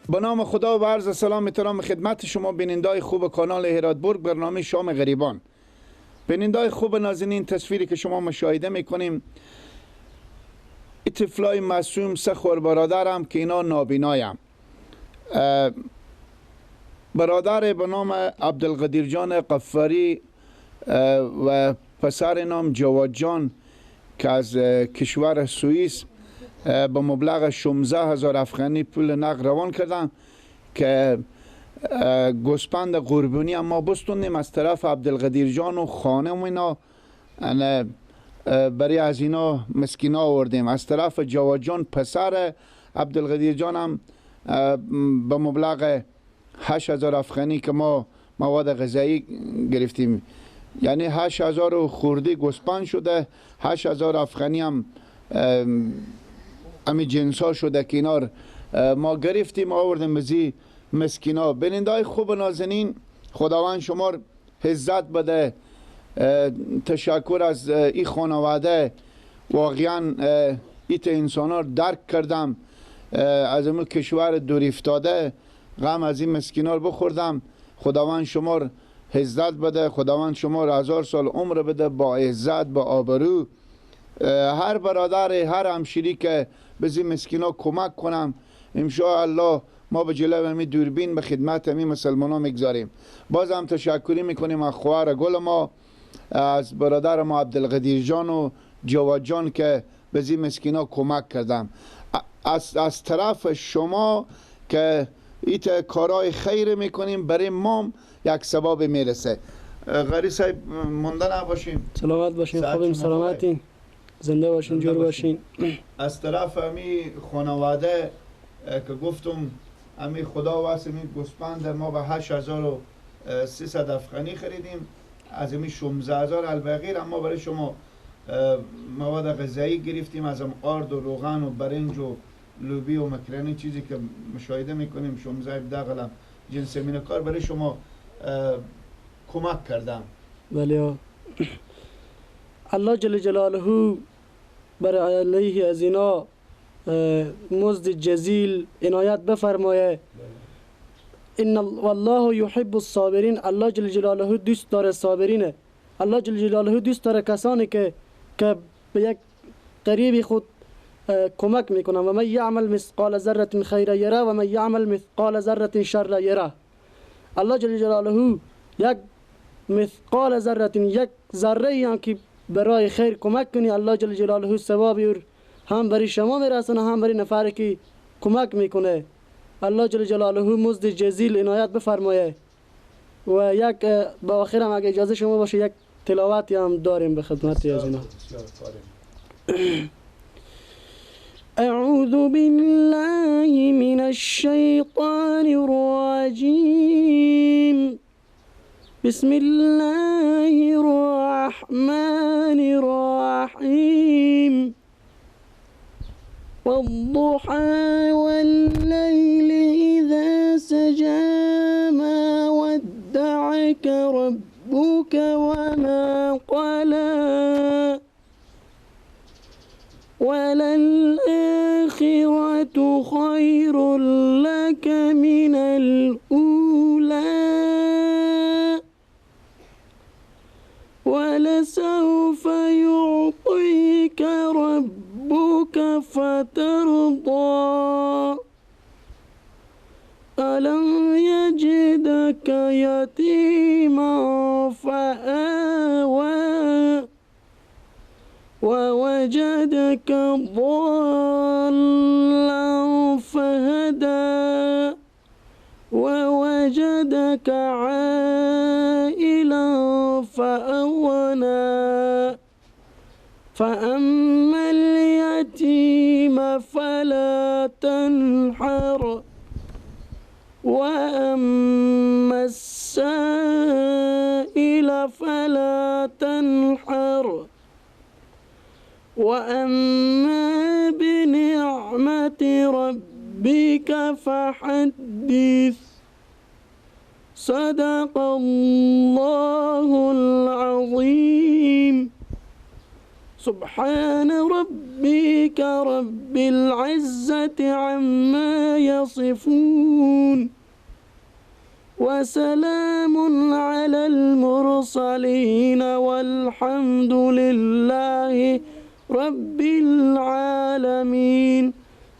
به نام خدا و عرض سلام احترام خدمت شما بینندای خوب کانال هراتبرگ، برنامه شام غریبان. بینندای خوب نازنین، تصویری که شما مشاهده میکنیم طفلای معصوم سه خور برادرم که اینا نابینایم. برادر به نام عبدالقدیر جان قفاری و پسر نام جواد جان که از کشور سوئیس به مبلغ 16,000 افغانی پول نقد روان کردن که گوسپند قربانی هم ما بستوندیم از طرف عبدالقدیر جان و خانم اینا برای از اینا مسکینا آوردیم. از طرف جواد جان پسر عبدالقدیر جان هم به مبلغ 8,000 افغانی که ما مواد غذایی گرفتیم، یعنی 8,000 و خورده گوسپند شده، 8,000 افغانی هم امی جنس ها شده که اینا ما گرفتیم آوردیم بزی مسکینا. بیننده خوب نازنین، خداوند شما عزت بده. تشکر از این خانواده، واقعا ایت انسان ها درک کردم، از اون کشور دور افتاده غم از این مسکینا بخوردم. خداوند شما عزت بده، خداوند شما 1000 سال عمر بده با عزت با آبرو. هر برادر هر همشیری که به این مسکینا کمک کنم انشاءالله ما به جلو همی دوربین به خدمت همی مسلمان ها میگذاریم. باز هم تشکری میکنیم از خواهر گل ما، از برادر ما عبدالقدیر جان و جواد جان که به این مسکینا کمک کردم. از طرف شما که ایت کارهای خیر میکنیم برای ما یک ثواب میرسه. غری صاحب مونده نباشیم، سلامت باشین، خوبیم، سلامتین، زنده باشین، جور باشین. از طرف همی خانواده که گفتم همی خدا واسه می گوسپند ما به 8300 افغانی خریدیم، از همی 16,000 البغیر اما برای شما مواد غذایی گرفتیم، از هم آرد و روغن و برنج و لوبی و مکرانی چیزی که مشاهده میکنیم 16 دقلم جنس مینه کار برای شما کمک کردم. بله، الله جل جلاله برای علیه از اینا مزد جزیل عنایت بفرمایه. ان والله یحب الصابرین، الله جل جلاله دوست داره صابرینه. الله جل جلاله دوست داره کسانی که به یک قریبی خود کمک میکنن. و من یعمل مثقال ذره خیرا یره و من یعمل مثقال ذره شر یره. الله جل جلاله یک مثقال ذره، یک ذره هم که برای خیر کمک کنی، الله جل جلاله ثواب هم برای شما میرسونه هم برای نفری که کمک میکنه. الله جل جلاله مزد جزیل عنایت بفرمایه. و یک با آخر هم اگه اجازه شما باشه یک تلاوتی هم داریم به خدمت از اینا. اعوذ بالله من الشیطان الرجیم، بسم الله الرحمن الرحیم. والضحى والليل إذا سجى ما ودعك ربك وما قلى وللآخرة خير لك من الأولى ولسوف يعطيك ربك فترضى ألم يجدك يتيما فآوى ووجدك ضالا فهدى ووجدك عائلا فأغنى فأما اليتيم فلا تنحر وأما السائل فلا تنحر وأما بنعمة ربك فحدث. صدق الله العظيم. سبحان ربك رب العزة عما يصفون وسلام على المرسلين والحمد لله رب العالمين.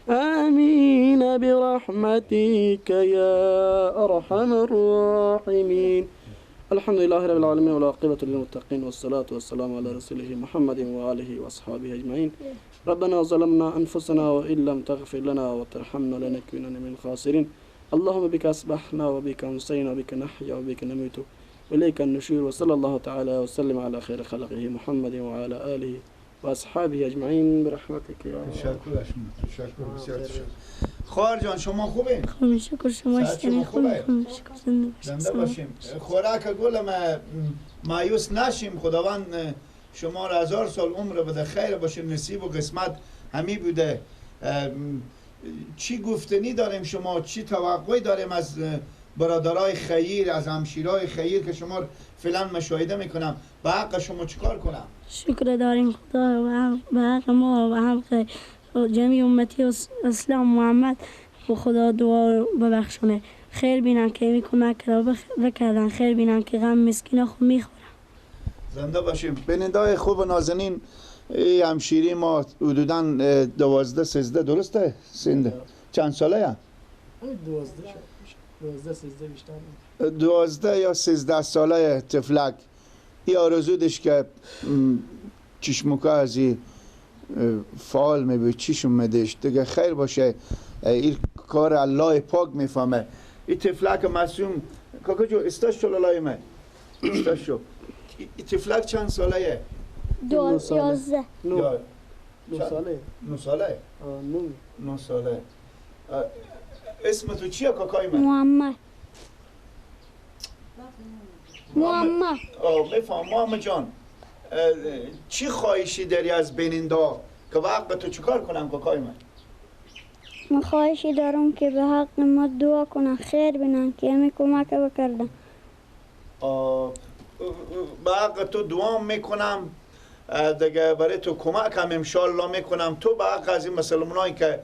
آمين برحمتك يا أرحم الراحمين. الحمد لله رب العالمين والعاقبة للمتقين والصلاة والسلام على رسوله محمد وآله وأصحابه أجمعين. ربنا ظلمنا أنفسنا وإن لم تغفر لنا وترحمنا لنكونن من الخاسرين. اللهم بك أصبحنا وبك أمسينا وبك نحيا وبك نموت وإليك النشور. وصلى الله تعالى وسلم على خير خلقه محمد وعلى آله وأصحابه أجمعين برحمتك يا رب. تشکر بسیار تشکر. خواهر جان شما خوبین؟ خوب شکر. شما خوبه؟ شکر زنده باشیم. خوراک گل ما مایوس نشیم، خداوند شما را 1000 سال عمر بده، خیر باشه، نصیب و قسمت همی بوده. چی گفتنی داریم شما؟ چی توقعی داریم از برادرای خیر، از همشیرای خیر که شما فعلا مشاهده میکنم؟ به حق شما چیکار کنم؟ شکر داریم خدا و به حق ما و حق جمعی امتی اسلام محمد و خدا دعا ببخشونه، خیر بینن که می کمک را بکردن، خیر بینن که غم مسکینا خوب میخورن. زنده باشیم. بینندای خوب و نازنین، ای همشیری ما حدوداً 12 13 درسته؟ سنده چند ساله یا؟ 12 13 بیشتر. 12 یا 13 ساله طفلک ای آرزو داشت که چشمکا از فعال میبود، چشم میداشت دیگه. خیر باشه، این کار الله پاک میفهمه. این طفلک معصوم کاکا جو استاش شو لالای من استاش شو. این طفلک چند ساله؟ 11. 9 ساله. 9 ساله؟ 9 ساله. اسم تو چیه کاکای من؟ محمد. محمد. میفهم. محمد جان چی خواهشی داری از بیننده که وقت به تو چیکار کنم کاکای من؟ من خواهشی دارم که به حق ما دعا کنن، خیر بینن که همی کمک بکردن. به حق تو دعا میکنم دیگه، برای تو کمک هم انشالله میکنم. تو به حق از این مسلمانایی که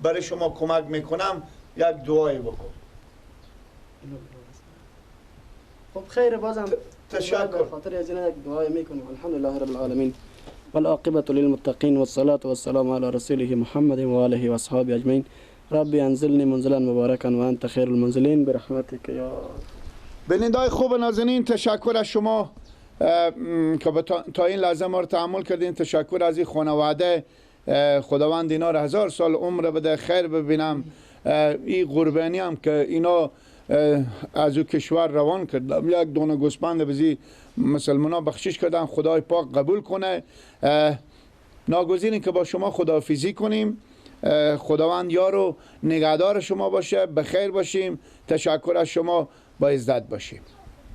برای شما کمک میکنم یک دعایی بکن. خب خیر، بازم تشکر. خاطر از اینا یک دعای میکنیم. الحمد لله رب العالمین والعاقبة للمتقین والصلاة والسلام على رسوله محمد و آله و اصحابه اجمعین. ربی انزلنی منزلا مبارکا و انت خیر المنزلین برحمتک یا. بینندای خوب نازنین، تشکر از شما که تا این لحظه ما رو تحمل کردین. تشکر از این خانواده، خداوند اینا رو 1000 سال عمر بده، خیر ببینم. این قربانی هم که اینا از او کشور روان کردم، یک دونه گوسفند بزی مسلمان ها بخشش کردن، خدای پاک قبول کنه. ناگزیریم که با شما خداحافظی کنیم. خداوند یارو نگهدار شما باشه. بخیر باشیم. تشکر از شما. با عزت باشیم.